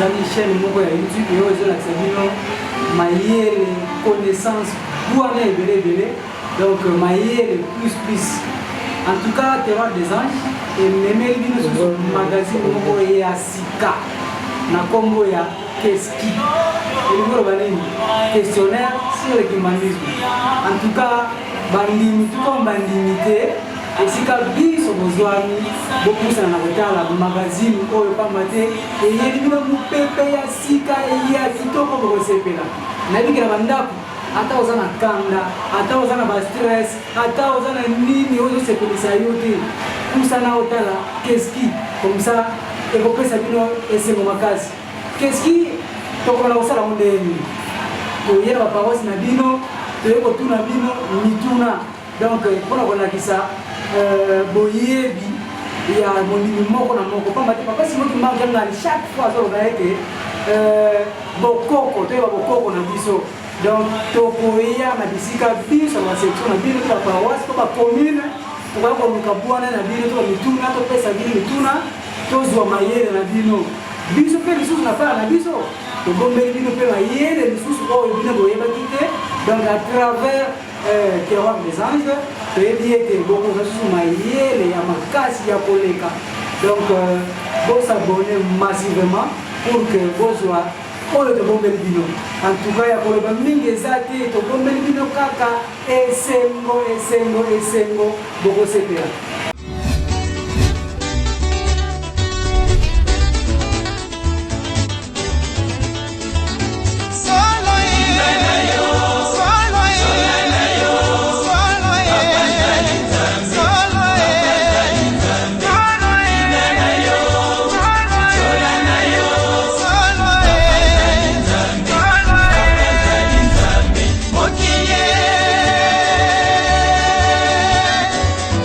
Ezali chaîne moko ya YouTube oyo ezolakisa bino mayele, connaissance, bwana ebele ebele. Donc mayele plus plus. En tout cas, Terroir des Anges ememeli bino susu magazine moko ya sika na kombo ya Keski. Elingi koloba nini? Questionnaire sur le kimbanguisme. En tout cas, bandimi tout comme bandimi te, esika biso bozwami, bopusana na kotala magazine oyo pamba te eyeli bino mopepe ya sika ya kitoko, bokosepela. Nayebi ke na bandako, ata oza na kanda, ata oza na ba stress, ata oza na nini oyo ezosepelisa yo te, pusana otala Keski, comme ça ekopesa bino esengo makasi. Keski tokobanda kosala yango ndenge nini? Toye na baparoisse na bino, toye kotuna bino mituna, donc mpona kolakisa boyebi ya mondimi moko na moko, pamba te Papa Simon Kimbangu Kiangani chaque fois azoloba ete bokoko, toyeba bokoko na biso. Donc tokoya na bisika biso na basection na bino to baparoisse to bacommune, tokoya koluka bwana na bino to bamituna, topesa bino mituna, tozwa mayele na bino. Biso mpe lisusu na part na biso tobombeli bino mpe mayele lisusu oyo bino boyebaki te. Donc à travers Terroir des Anges, toyebi ete bokozwa susu mayele ya makasi ya koleka. Donc bos'abonner massivement pour que bozwa oyo tobombeli bino. En tout cas, ya koloba mingi eza te, tobombeli bino kaka esengo, esengo, esengo, bokosepela.